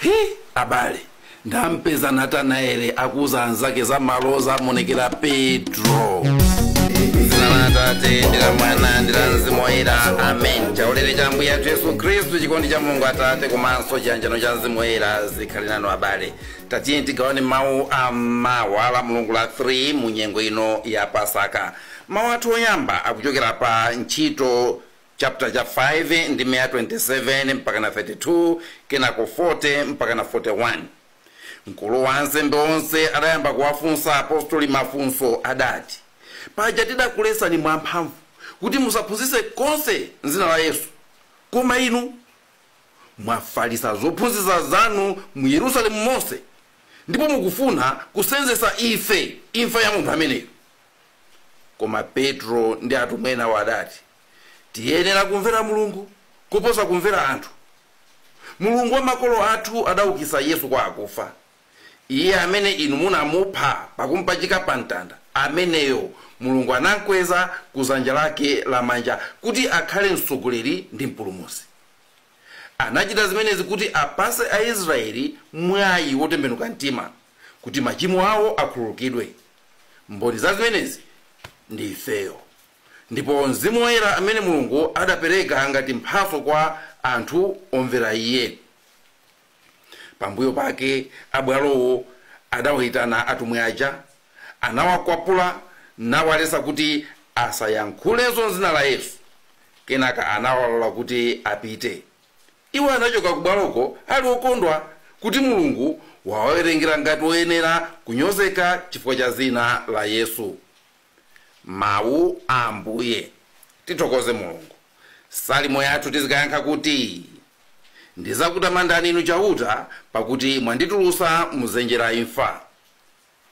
Hi abale, ndampeza Natanaele akuuza anzake za maloza amonekera Petro. Zina la Atate ndi la Mwana ndi la Mzimu Woyera, amen. Chaulere cha Ambuye athu Yesu Khristu, chikondi cha Mulungu Atate komanso chiyanjano cha Mzimu Woyera zikhale nanu abale. Tatiye tigawane mawu a mawa la Mulungu la 3 mu nyengo ino ya Pasaka. Mawu athu oyamba akuchokera pa Ntchito chapter cha 5 ndime ya 27 mpaka na 32, kenako 40 mpaka na 41. Mkulu wa ansembe onse adayamba kuwafunsa apostoli mafunso, adati, paja tidakulesani mwamphamvu kuti musaphunzitse konse m'dzina la Yesu, koma inu mwafalitsa zophunzitsa zanu mu Yerusalemu monse, ndipo mukufuna kusenzetsa ife imfa ya munthu ameneyo. Koma Petro ndi atumwi enawo adati, tiyenera kumvera Mulungu kuposa kumvera anthu. Mulungu wa makolo athu adaukitsa Yesu kwa akufa, iye amene inu munamupha pakumpachika pa mtanda. Ameneyo Mulungu anamkweza kudzanja lake lamanja kuti akhale mtsogoleri ndi mpulumutsi. Anachita zimenezi kuti apase Aisraeli mwayi wotembenuka mtima, kuti machimo awo akhululukidwe. Mboni za zimenezi ndi ifeyo, ndipo Mzimu Woyera amene Mulungu adapereka ngati mphatso kwa anthu omvera iye. Pambuyo pake abwalowo adawayitana atumwi aja, anawakwapula nawaletsa kuti asayankhulenso m'dzina la Yesu. Kenaka anawalola kuti apite. Iwo anachoka kubwaloko ali okondwa kuti Mulungu wawawerengera ngati oyenera kunyozeka chifukwa cha dzina la Yesu. Mawu a Ambuye. Tithokoze Mulungu. Salimo yathu tizikayankha kuti, Ndizakutamandani inu Chauta, pakuti mwanditulutsa mudzenje la imfa.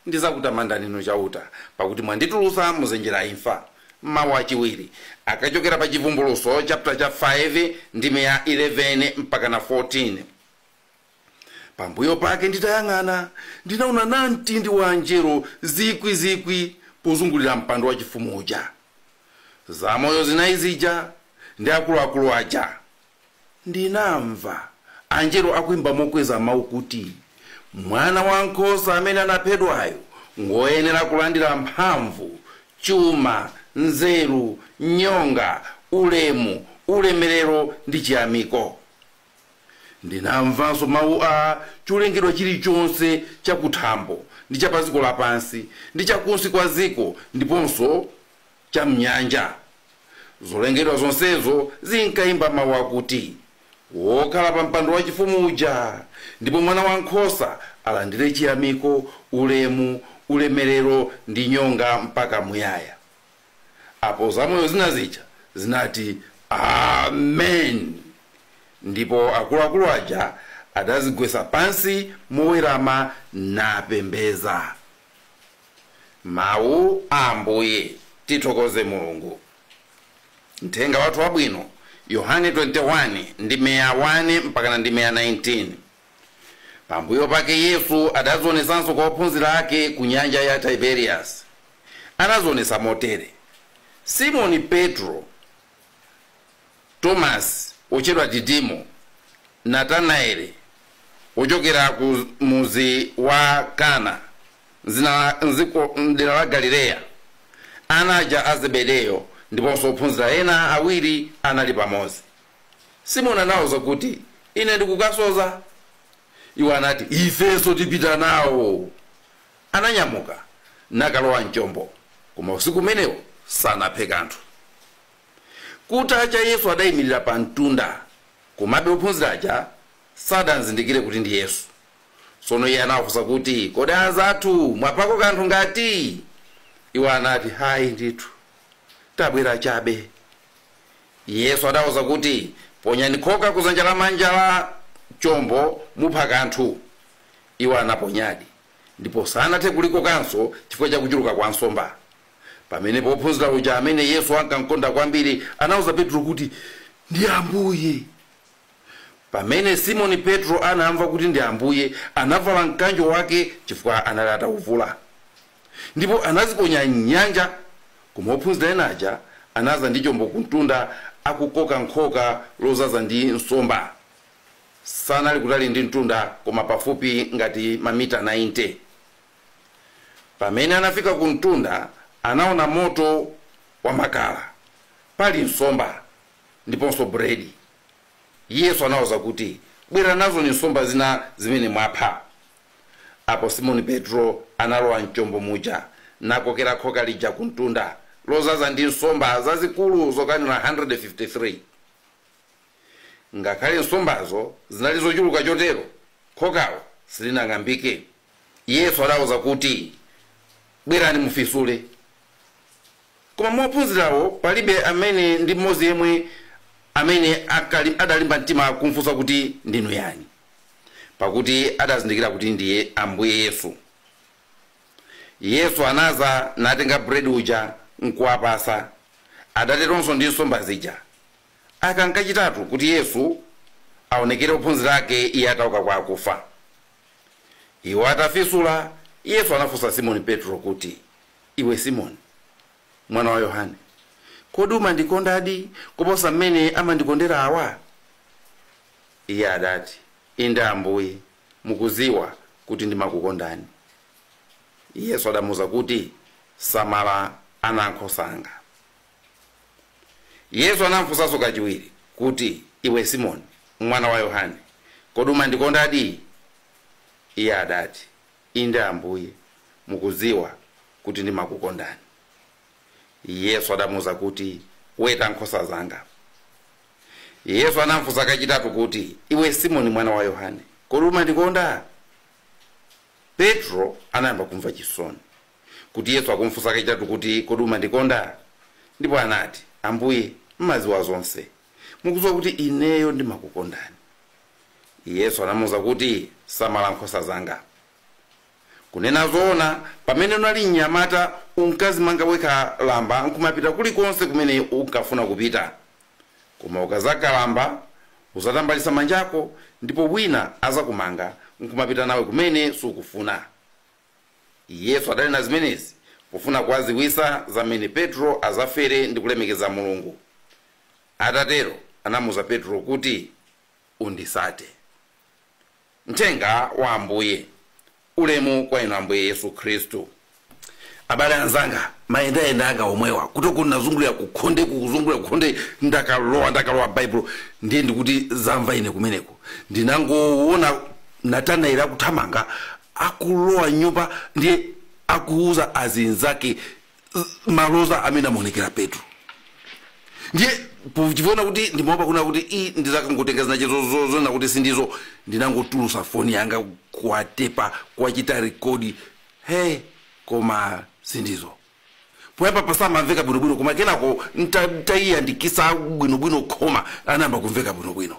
Ndizakutamandani inu Chauta, pakuti mwanditulutsa mudzenje la imfa. Mawu achiwiri akachokera pa Chivumbulutso chapter cha 5 ndime ya 11 mpaka na 14. Pambuyo pake nditayang'ana, ndinaona namtindi wa angelo zikwizikwi pozungulira mpando wachifumu uja, zamoyo zinayi zija ndi akuluakulu aja. Ndinamva angelo akuimba mokweza mawu kuti, Mwana wankhosa amene anaphedwayo ngoyenera kulandira mphamvu, chuma, nzeru, nyonga, ulemu, ulemerero ndi chiyamiko. Ndinamvanso mawu a cholengedwa chilichonse chakuthambo ndi cha pa dziko lapansi ndi chakunsi kwa dziko ndiponso cha m'nyanja. Zolengedwa zonsezo zinkayimba mawu akuti, Wokhala pa mpando wachifumu uja ndipo Mwana Wankhosa alandire chiyamiko, ulemu, ulemerero ndi nyonga mpaka muyaya. Apo zamoyo zina zija zinati, Amen! Ndipo akuluakulu aja adazigwetsa pansi mowerama napembedza. Mawu a Ambuye. Tithokoze Mulungu. Mthenga wathu wabwino, Yohane 21 ndime ya 1 mpakana ndime ya 19. Pambuyo pake Yesu adadzionetsanso kwa ophunzira ake ku nyanja ya Tiberiasi. Anadzionetsa motere: Simoni Petro, Tomasi wotchedwa Didimo, Natanaele wochokera ku mudzi wa Kana m'dera la Galileya, ana aja a Zebedeyo ndiponso ophunzira ena awiri anali pamodzi. Simoni anawauza kuti, Ine ndikukasodza. Iwo anati, Ifenso tipita nawo. Ananyamuka nakalowa m'chombo, koma usiku umenewo sanaphe kanthu. Kutacha Yesu adaimirira pa mtunda, komabe ophunzira aja sadamzindikire kuti ndi Yesu. Tsono iye anawafunsa kuti, Kodi anzathu, mwaphako kanthu ngati? Iwo anati, Ayi ndithu, tabwera chabe. Yesu adawauza kuti, Ponyani khoka ku dzanja lamanja la chombo, mupha kanthu. Iwo anaponyadi, ndipo sanathe kulikokanso chifukwa cha kuchuluka kwa nsomba. Pamenepo wophunzira uja amene Yesu ankamkonda kwambiri anauza Petro kuti, Ndi Ambuye! Pamene Simoni Petro anamva kuti ndi Ambuye, anavala mkanjo wake chifukwa anali atauvula, ndipo anadziponya m'nyanja. Koma ophunzira ena aja anadza ndi chombo kumtunda akukoka khoka lodzaza ndi nsomba. Sanali kutali ndi mtunda, koma pafupi ngati mamita 90. Pamene anafika ku mtunda, anaona moto wa makala pali nsomba ndiponso buledi. Yesu anawuza kuti, "Bwera nazo ni nsomba zina zimene mwapha." Apo Simoni Petro analowa mchombo muja nakokera khoka lija ku mtunda lozaza ndi nsomba zazikulu zokanira 153. Ngakhale nsombazo zinali zochuluka chotero, khokalo silinang'ambike. Yesu adawuza kuti, "Bwerani mufisule." Koma mophunzirawo palibe amene ndi mmodzi yemwe amene adalimba mtima kumfunsa kuti, "Ndinu yani?" pakuti adazindikira kuti ndiye Ambuye Yesu. Yesu anaza natenga buledi uja nkuwapasa, adateronso ndi nsomba zija. Aka nkachitatu kuti Yesu aonekere ophunzira ake iye atauka kwa akufa. Iwo atafisula, Yesu anafunsa Simoni Petro kuti, "Iwe Simoni, mwana wa Yohane, kodi umandikondadi kuposa mmene amandikondera awa?" Iye adati, "Inde Ambuye, mukuziwa kuti ndimakukondani." Yesu adamuwuza kuti, "Samala ana ankhosa anga." Yesu anamfunsanso kachiwiri kuti, "Iwe Simoni, mwana wa Yohane, kodi umandikondadi?" Iye adati, "Inde Ambuye, mukuziwa kuti ndimakukondani." Yesu adamuwuza kuti, "Weta nkhosa zanga." Yesu anamfunsa kachitatu kuti, "Iwe Simoni, mwana wa Yohane, kodi umandikonda?" Petro anayamba kumva chisoni kuti Yesu akumfunsa kachitatu kuti, "Kodi umandikonda?" Ndipo anati, "Ambuye, mmaziwa zonse, mukudziwa kuti ineyo ndimakukondani." Yesu anamuwuza kuti, "Samala nkhosa zanga. Kunena zoona, pamene unali mnyamata unkazimanga wekha lamba nkumapita kulikonse kumene unkafuna kupita. Koma ukazakalamba uzatambalisa manjako ndipo wina azakumanga nkumapita nawe kumene sukufuna." Yesu adanena zimenezi pofuna kuwaziwisa zamene Petro azafere ndi kulemekeza Mulungu. Atatero anamuwuza Petro kuti, "Undisate." Mthenga wa Ambuye. Ulemu kwa inu Ambuye Yesu Khristu. Abale anzanga, mayendayenda anga omwewa kuti kunazungulira kukhonde, kuzungulira kukhonde, ndakalowa Baibulo, ndiye ndikuti zamva ine kumeneko. Ndinangoona Natanaeli akuthamanga, akulowa nyumba, ndiye akuuza azinzake maloza amene amaonekera Petro. Ndiye pochiona kuti ndimaopa kuna kuti i ndizakangotenga zinache zona kuti sindizo, ndinangotulusa foni yanga kuwatepa, kuwachita record. He, koma sindizo. Poyamba pasamamveka bwinobwino, koma kenako ntayiyandikisa bwinobwino khoma, anayamba kumveka bwinobwino.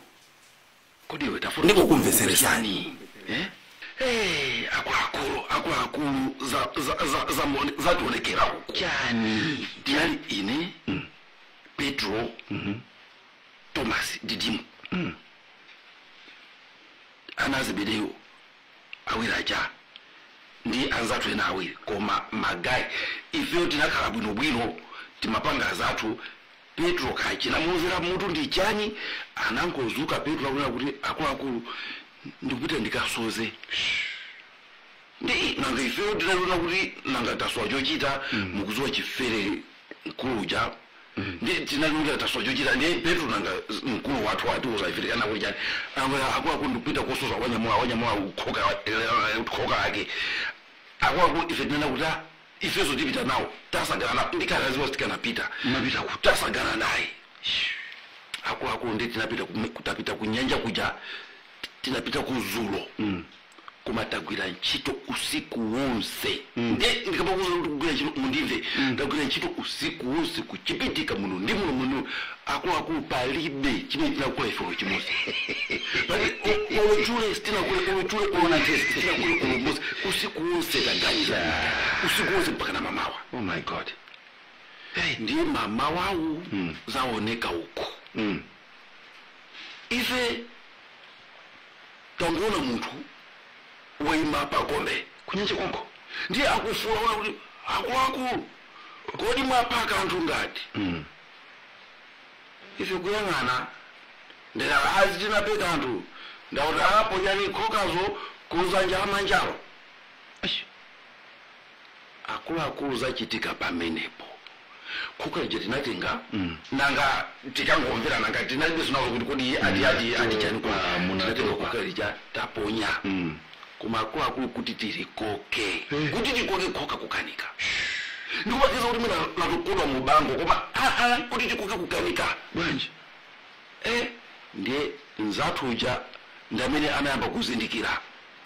Kodi iwe Ndikukumvetseresani. Eh? Eh, akuluakulu, akuluakulu, zationekera uku. Chani? Ndinali ine, Petro, Thomas Didimo, ana a Zebedeyo awiri aja ndi anzathu ena awiri. Koma magayi, ifeyo tinakhala bwinobwino, timapanga zathu. Petro kachinamuuzira mutu ndi chani, anangozuka Petro akunena kuti, "Akuluakulu, ndikupita ndikasoze." Ndi nanga ifeyo tinaliona kuti nanga tasowa chochita, mukuziwa chifere mkuluja, ndi tinaliona tasowa chochita. Ndiye Petro, nanga mkulu wathu atiuza ife tikana kuti chani, akuluakulu, ndikupita kosoza, wanyamula khoka ake. Akuluakulu, ife tinena kuti, "Ah, ifeso tipita nawo." Tasagana nawo, ndikanaziwa tikanapita. Mapita kuti? Tasagana naye, akuluakulu. Ndi tinapita tapita kunyanja kuja, tinapita kuzulo, koma tagwira ntchito usiku wonse. Ndiye ndikapakuza kuti kugwira ntchito, mundimve, tagwira ntchito usiku wonse kuchipitika muno ndi muno muno. Akuluakulu, palibe chimene tinakula ifolo chimodzi. Pali olochule sitinakule, olochule olonatesi sitinakule olomodzi. Usiku wonse taganiza, usiku wonse mpaka na mamawa. Oh my God! Ndiye mamawawu zaoneka uku. Ife tangoona munthu waima pakombe kunyanja konko. Ndiye akufula ona kuti, "Akuluakulu, kodi mwapaka anthu ngati?" Ife kuyang'ana, ndera azi tinapeka anthu Ndakuti aponyani nkhokazo kuzanja amanjalo. Akuluakulu, zachitika pamenepo, khoka lija tinatenga. Nanga tikangomvera, nanga tinalibe zinazo kuti kodi ati ati ati chani? Tinatenga khoka lija, taponya. Koma akuluakulu, kuti tilikoke, kuti tikoke khoka, kukanika. Ndikumakiza kuti mwina latokodwa mu bango, koma aa, kuti tikoke kukanika. Bwanji? Ndiye nzathu uja ndamene anayamba kuzindikira.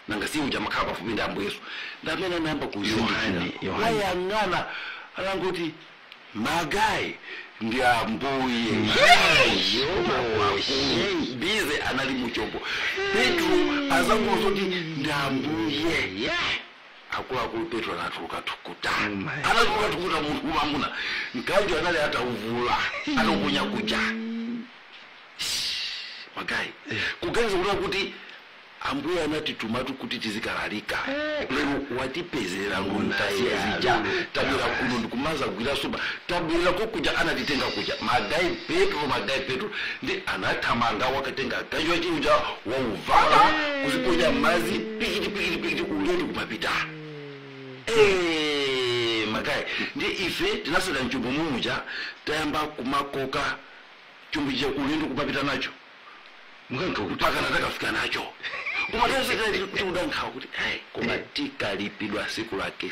Nanga si uja makhala pafupi ndi Ambuye Yesu? Ndamene anayamba kuzindikira. Yohane, Yohane. Wayang'ana, alangoti, "Magayi, ndi Ambuye." Bize anali muchombo. Petro azangozoti ndi Ambuye, akuluakulu, Petro anatuluka tukuta. Anatuluka tukuta. Munthu mamuna mkanjo anali atauvula, atauponya kuja. Magayi, kuganiza kuti kuti Ambuye anatitumatu kuti tizikalalika, lero watipezera ngondasiya zija, tabwera kuno ndikumaza gwira soba, tabwera kokuja anatitenga kuja. Magayi, Petro, magayi, Petro ndi anathamanga, wakatenga kanjo wachiuja, wauvala, kuziponya mazi, pikiti pikiti pikiti, ulendo kumapita. Magayi, ndi ife tinasera mchombo mumuja, tayamba kumakoka chombo chija, ulendo kumapita nacho. Mukanka kuti Mpaka natakafika nacho. Koma tonse tikudankhawa kuti ai, koma tikalipidwa siku lake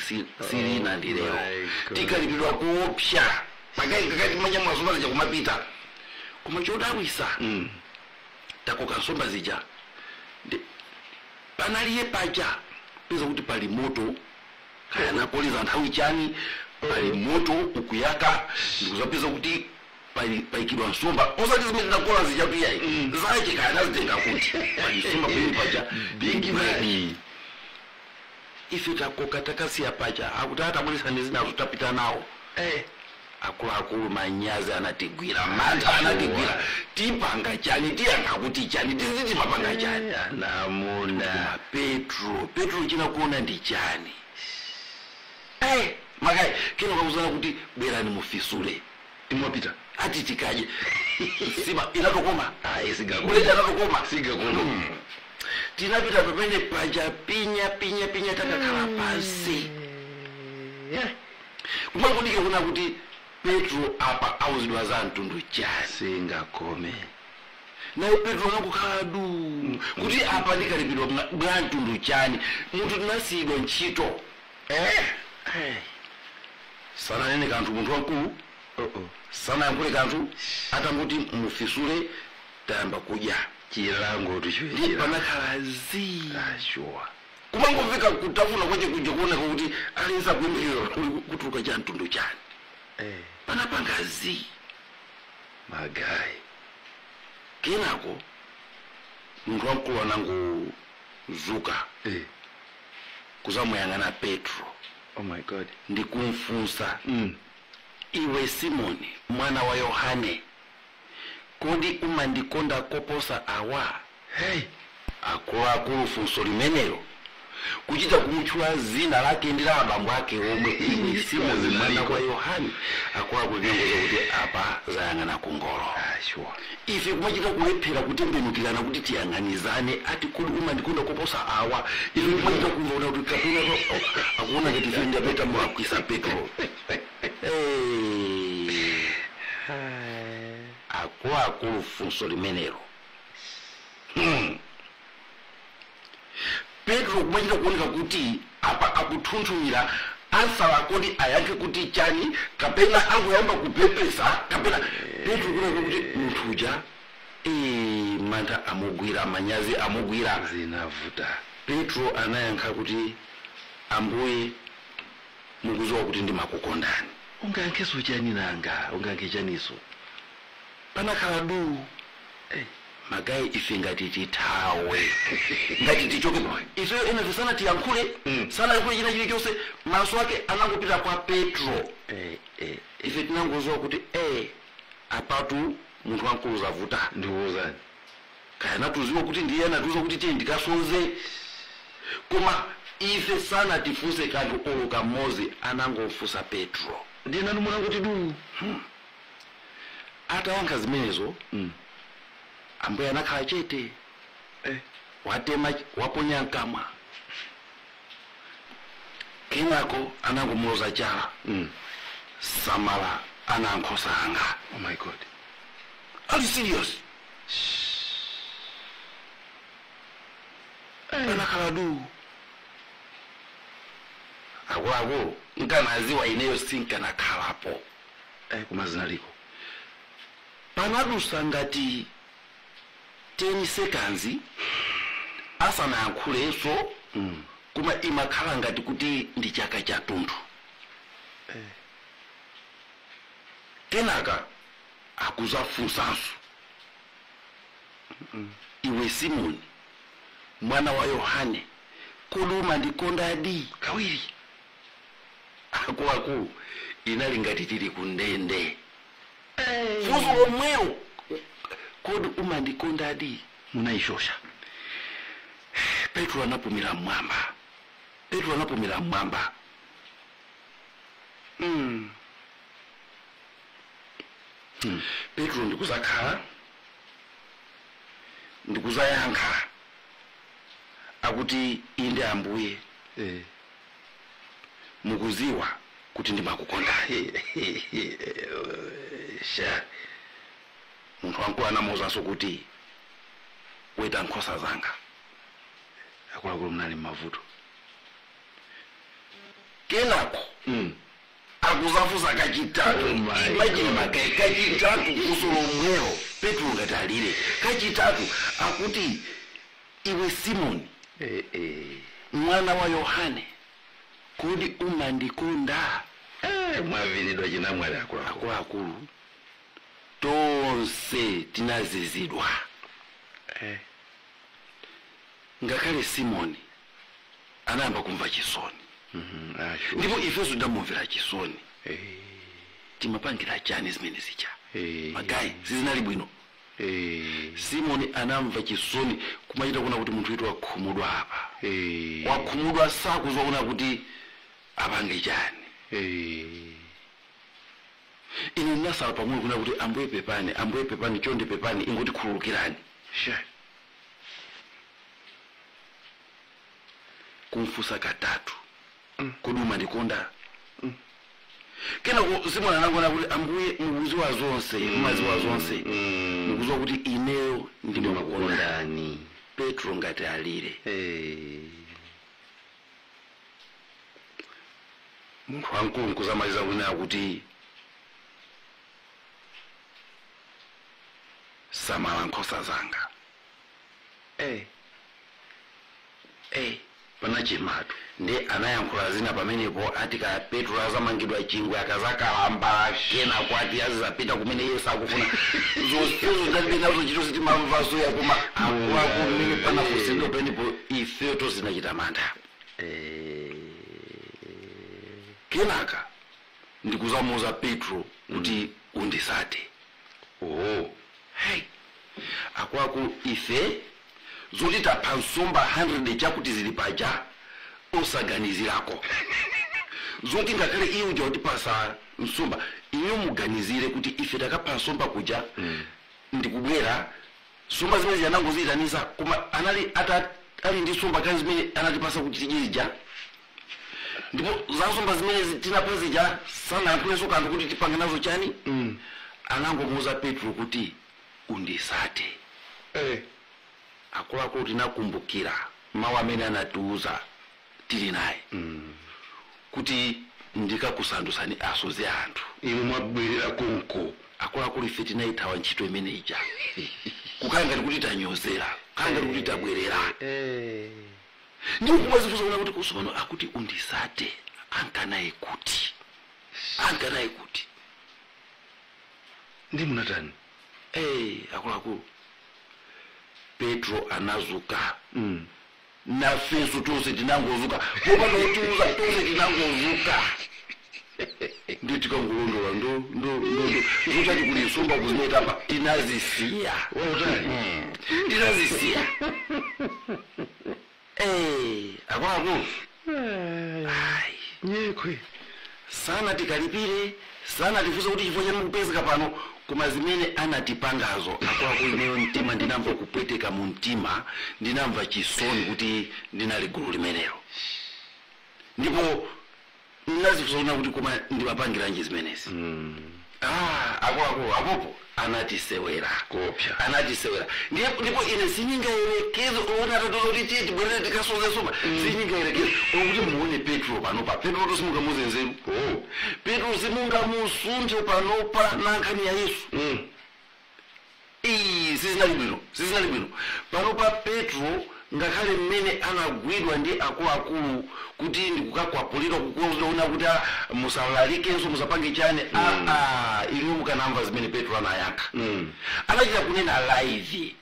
silina ndi lero. My God. Tikalipidwa kuopsa, magayi, kakati manyamula nsomba zija kumapita. Koma chodabwisa, takoka nsomba zija, panaliye paja peza kuti pali moto, kaya nakoleza nthawi chani, pali moto ukuyaka. Ndikuzapeza kuti payikidwa nsomba, osati zimene tinakola zija tuyayi, zache kaya nazitenga kuti, pali nsomba pamene paja. Big man. Ife takoka, takasiya paja, akuti atabweresani zinazo, tapita nawo. Akuluakulu, manyazi anatigwira, mantha anatigwira. Tipanga chani? Tiyankha kuti chani? Tiziti timapanga chani? Anamuna. Koma Petro, Petro chinakuona ndi chani? Magayi, kena kakuzana kuti bwerani mufisule. Imwapita. Ati tikaje sima inatokoma. Ayi, singakoma. Kuleta inatokoma. Singakoma. Tinapita pamene paja, pinya pinya pinya, takakhala pansi kumakudike kuna kuti Petro apa auzidwa za mtundu chani. Singakome. Naye Petro anakukhala du kuti apa ndikalipidwa bwa mtundu chani? Munthu tinasiyidwa ntchito. Sananene kanthu munthu wamkulu. Oh oh. Sanayankhule kanthu, atanguti mufisule, tayamba kudya. Chilango Ndi tuchiwe. panakhala zii. Sure. Kumangomveka kutafuna kwache kuja, kuoneka kuti alinsa kuyembekezera kutuluka cha mtundu chani. Panapanga zii. Magayi. Kenako munthu wamkulu anangozuka kuzamuyang'ana Petro Oh my God. ndikumfunsa, "Iwe Simoni mwana wa Yohane, kodi umandikonda koposa awa?" Hey. Akuluakulu, funso limenelo, kuchita kumutchula zina lake ndi la abambo ake omwe, "Iwe Simoni mwana wa Yohane." Akuluakulu, tinangoza kuti apa zayang'ana kungolo. Sure. Ife kumachita kulephera kutembenukirana kuti tiyang'anizane. Ati, "Kodi umandikonda koposa awa?" Ife kumachita kumvaona kuti kapena akuona ngati ife ndapeta mulakwisa Petro. Akuluakulu, funso limenelo. Petro kumachita kuoneka kuti apa akuthunthumira, ansala kodi ayankhe kuti chani, kapena angoyamba kupepesa, kapena Petro kuoneka kuti munthu uja mantha amugwira, manyazi amugwira. Zinavuta. Petro anayankha kuti, "Ambuye, mukuziwa kuti ndimakukondani." Ungayankheso chani nanga? Ungayankhe chaniso? Panakhala du. Magayi, ife ngati tithawe, ngati tichoke. Ife enafe sana tiyankhule, sanayankhule china chilichonse. Maso ake anangopita kwa Petro. Ife tinangoziwa kuti apatu munthu wamkulu zavuta. Ndikuwuzani. Kaya natuziwa kuti ndiye anatiuza kuti tiye ndikasonze, koma ife sanatifunse kanthu olo kamodzi, anangofunsa Petro. Ndinanu munangoti du. Atayankha zimenezo, Ambuye anakhala chete. Watema waponya mkamwa. Kenako anangomuloza chala. Samala ana nkhosa anga. Oh my God. Are you serious? Anakhala du. Akuluakulu nkanaziwa ineyo sinkanakhalapo. Koma zinaliko. Panadusa ngati 10 seconds asanayankhulenso. Koma imakhala ngati kuti ndi chaka chathunthu. Kenaka akuzafunsanso. Iwe Simoni mwana wa Yohane, kodi umandikondadi? Kawiri. Akuluakulu inali ngati tili kundende. Funso lomwelo, kodi umandikondadi? Munayishosha. Petro anapumira mmwamba. Petro anapumira mmwamba. Petro ndikuzakhala, ndikuzayankha akuti inde Ambuye. Mukuziwa kuti ndimakukondani. Sha. Munthu wankulu anamuwuzanso kuti weta nkhosa zanga. Akuluakulu munali m'mavuto. Kenako akuzafunsa kachitatu. Oh my Imagine God. makai kachitatu funso lomwelo. Petro ngati alire kachitatu akuti iwe Simoni mwana wa Yohane, kodi umandikonda? Mwavinidwa chinamwali akuluakulu. Akuluakulu tonse tinazizidwa. Ngakhale Simoni anayamba kumva chisoni. Sure. Ndipo ifenso tidamumvera chisoni. Timapangira chani zimene zija? Magayi sizinali bwino. Simoni anamva chisoni kumachita kuona kuti munthu witu wakhumudwa apa. Wakhumudwa sakuziwa kuona kuti apange chani. Ine ndinasala pang'ono kuona kuti Ambuye pepani, Ambuye pepani, chonde pepani, ingoti khululukirani. Sure. Kumfunsa katatu. Kodi umandikonda? Kenako Simoni anangona kuti Ambuye mukuziwa zonse, mumaziwa zonse. Mukuziwa kuti ineyo ndimakukondani. Ndimakukondani. Petro ngati alire. Munthu wankulu nkuzamaliza kunena kuti samala nkhosa zanga. Panachematu. Ndi anayankhula zina pamenepo ati ka Petro azamangidwa chingwe akazakalamba kenako ati azizapita kumene Yesu akufuna. Zonsezo ndalibe nazo ntchito sitimamvanso ya koma akuluakulu mmene panafunsidwa penepo ifeyo tozinachita mantha. Kenaka ndikuzamuuza Petro kuti undisate. Oh. Hey. Akuluakulu ife zoti tapha nsomba 100 chakuti zili paja osaganizirako. Zoti ngakhale iye uja utipasa nsomba, iye muganizire kuti ife takapha nsomba kuja ndikubwera nsomba zimene zinangoziyitanisa, koma anali ata ali ndi nsomba kale zimene anatipasa kuti tidye, ndipo za nsomba zimene tinapha zija sanayankhulenso kanthu kuti tipange nazo chani. Anangomuuza Petro kuti undisate. Akuluakulu tinakumbukira mawu amene anatiuza tili naye kuti ndikakusandusani asodzi anthu. Inu mwabwerera konko. Akuluakulu ife tinayithawa ntchito imene ija, kukhala ngati kuti tanyozera, kukhala ngati kuti tabwerera. Ndipo kumazifunsa kuna kuti kusopano akuti undisate ankanaye kuti, ankanaye kuti. Ndi munatani? Akuluakulu Petro anazuka. Nafenso tonse tinangozuka popanda kutiuza, tonse tinangozuka ndi tikangolondola ndo ndo ndo ndo zochati kuli nsomba kuzimetapa tinazisiya. Wautali. Tinazisiya. Akuluakulu, ayi. Nyekwe. Sana tikalipire, sana tifunse kuti chifukwa chani mukupezeka pano, koma zimene anatipangazo akuluakulu, ineyo mtima ndinamva kupweteka mu mtima, ndinamva chisoni kuti ndinali gulu limenelo, ndipo ndinazifunsa kuti koma ndimapangiranji zimenezi? Ah, akuluakulu, apopo anatisewera. Kopya. Anatisewera. Ndipo ine sinyingayerekeze ona atatoza kuti tiye tibwerere tikasoze soma, sinyingayerekeze okuti muone Petro panopa. Petro to simungamuzenzeru. Oh. Petro simungamusunthe panopa na nkhani ya Yesu. Iyi sizinali bwino, sizinali bwino. Panopa Petro, ngakhale mmene anagwidwa ndi akuluakulu kuti ndikukakwapulidwa, kukuona kuti musalalikenso, musapange chani, aa, inu mukanamva zimene Petro anayankha. Anachita kunena live,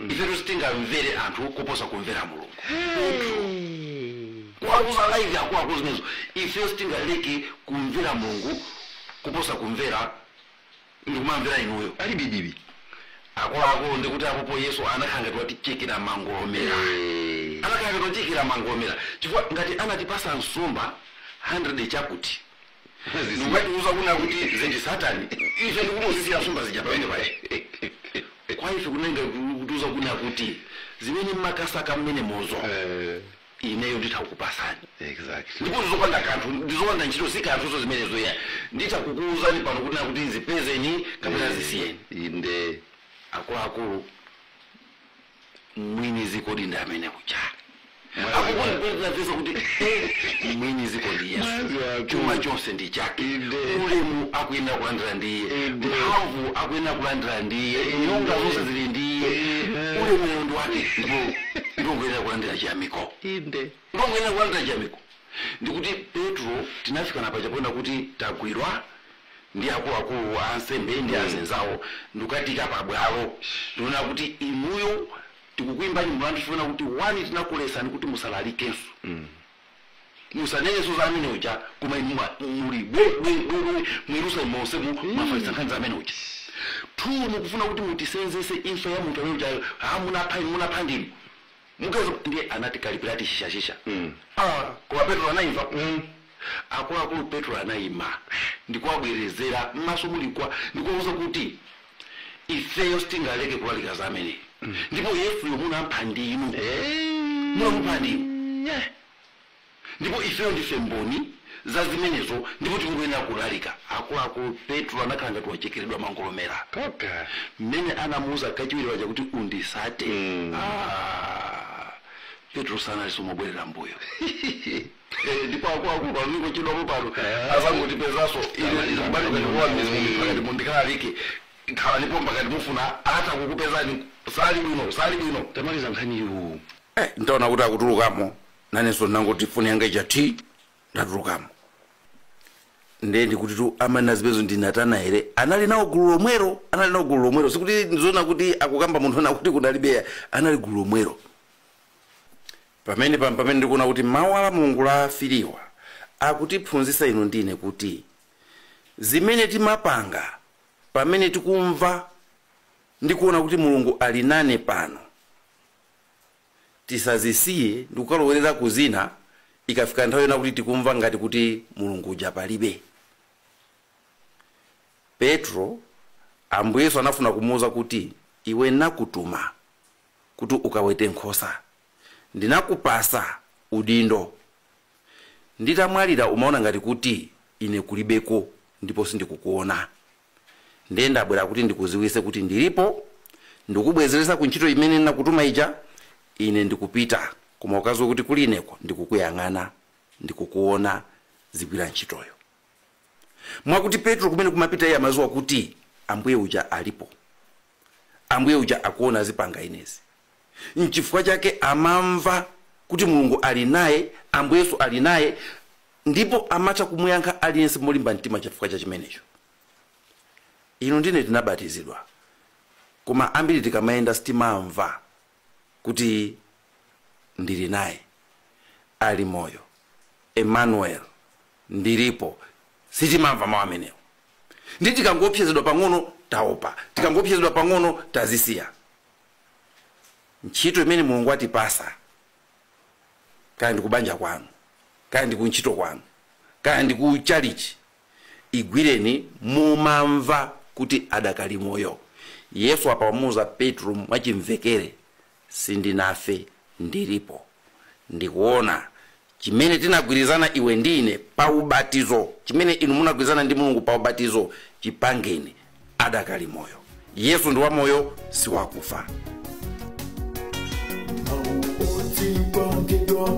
ifetu sitingamvere anthu koposa kumvera Mulungu. Kuwakuza live akuluakulu zimenezo, ifeyo sitingaleke kumvera Mulungu kuposa kumvera ndikumamvera inuyo. Ali bidibi. Akuluakulu, ndikuti apopo Yesu anakhala ngati watichekera mangolomera, anakhala ngati watichekera mangolomera, chifukwa ngati anatipasa nsomba 100 chakuti ndikukatiuza kuna kuti zendi Satani, ife ndikumuzisiya nsomba zija pamene paja. Kwa ife kunenge kutiuza kuna kuti zimene mmakasaka mmene mozo, ineyo nditha kukupasani. Ndipo ndizopanda kanthu, ndizopanda ntchito, si kanthuso zimenezo ya. Nditha kukuuzani pano kuti nakuti zipezeni kapena zisiyeni. Inde. Akuluakulu, mwini zikodi ndi amene kucha akukondipeza kuti mwini ziko ndi Yesu. Mwazi wako. Chuma chonse ndi chake. Inde. Ulemu akuyenera kulandira ndiye. Inde. Mphamvu akuyenera kulandira ndiye. Nyonga zonse zili ndiye. Ulemerero ndi wake, ndipo ndongoyenera kulandira chiyamiko. Inde. Ndongoyenera kulandira chiyamiko. Ndikuti Petro tinafika napaja poona kuti tagwirwa ndi akuluakulu a ansembe ndi azenzawo, ndikukatika pabwalo, ndikuona kuti inuyo tikukuimbani mlandu chifuna kuti wani tinakulesani kuti musalalikenso, musanenenso za amene uja, koma inu muli bwebwebwe mu Yerusalemu monse mwafalitsa nkhani za amene uja. Two, mukufuna kuti mutisenzese imfa ya munthu amene ujayo. Ha, munapha inu, munapha ndinu mukazo. Ndiye anati kalipira ati shisha. Ah, koma Petro anayimva. Akuluakulu, Petro anayima ndikuwabwerezera m'maso mulikwa, ndikuwauza kuti ifeyo sitingaleke kulalika za amene, ndipo Yesuyo munampha ndinu, munamupha ndinu, ndipo ifeyo ndife mboni za zimenezo, ndipo tikuyenera kulalika. Akuluakulu, Petro anakhala ngati wachekeredwa mangolomera. Koka. Mmene anamuuza kachiwiri waja kuti undisate, ah, Petro sanalinso mobwerera mbuyo. Ndipo akuluakulu, pano ningochedwapo pano, azangotipezaso pakati mundikalalike, khalanipo pakati mufuna ata kukupezani. Sali bwino, sali bwino. Tamaliza nkhaniyo. Ntaona kuti akutulukamo, nanenso ndinangoti foni yanga ija ti ndatulukamo. Ndiye ndikuti tu amene zipezo ndi Natanaele anali nawo gulu lomwero, anali nawo gulu lomwero. Sikuti ndizoona kuti akukamba munthu ena kuti kunalibeya, anali gulu lomwero. Pamene pamene ndikuona kuti mawu a Mulungu la afiriwa akutiphunzitsa inu ndine kuti zimene timapanga pamene tikumva ndikuona kuti Mulungu ali nane pano, tisazisiye ndikukalowerera kuzina ikafika nthawi yona kuti tikumva ngati kuti Mulungu uja palibe. Petro, Ambuye Yesu anafuna kumuwuza kuti iwe nakutuma kuti ukawete nkhosa, ndinakupasa udindo, nditamwalira umaona ngati kuti ine kulibeko ndipo sindikukuona. Ndiye ndabwera kuti ndikuziwise kuti ndilipo, ndikubwezeresa ku ntchito imene ndinakutuma ija. Ine ndikupita, koma ukaziwe kuti kuli ineko ndikukuyang'ana, ndikukuona, zigwira ntchitoyo. Mwakuti Petro kumene kumapita iye amaziwa kuti Ambuye uja alipo, Ambuye uja akuona zipanga inezi. Nchifukwa chake amamva kuti Mulungu ali naye, Ambuye Yesu ali naye, ndipo amatha kumuyankha aliyense molimba mtima chifukwa cha chimenecho. Inu ndine tinabatizidwa, koma ambiri tikamayenda sitimamva kuti ndili naye, ali moyo, Emmanuel, ndilipo. Sitimamva mawu amenewo. Ndi tikangopsezedwa pang'ono taopa, tikangopsezedwa pang'ono tazisiya ntchito imene Mulungu atipasa, kaya ndi kubanja kwanu, kaya ndi kuntchito kwanu. Kaya ndi ku chalichi, igwireni mumamva kuti adakali moyo. Yesu apamuuza Petro mwachimvekere, sindinafe, ndilipo, ndikuona chimene tinagwirizana iwe ndi ine pa ubatizo, chimene inu munagwirizana ndi Mulungu pa ubatizo, chipangeni. Adakali moyo. Yesu ndi wamoyo, siwakufa. Mawu otipangidwa.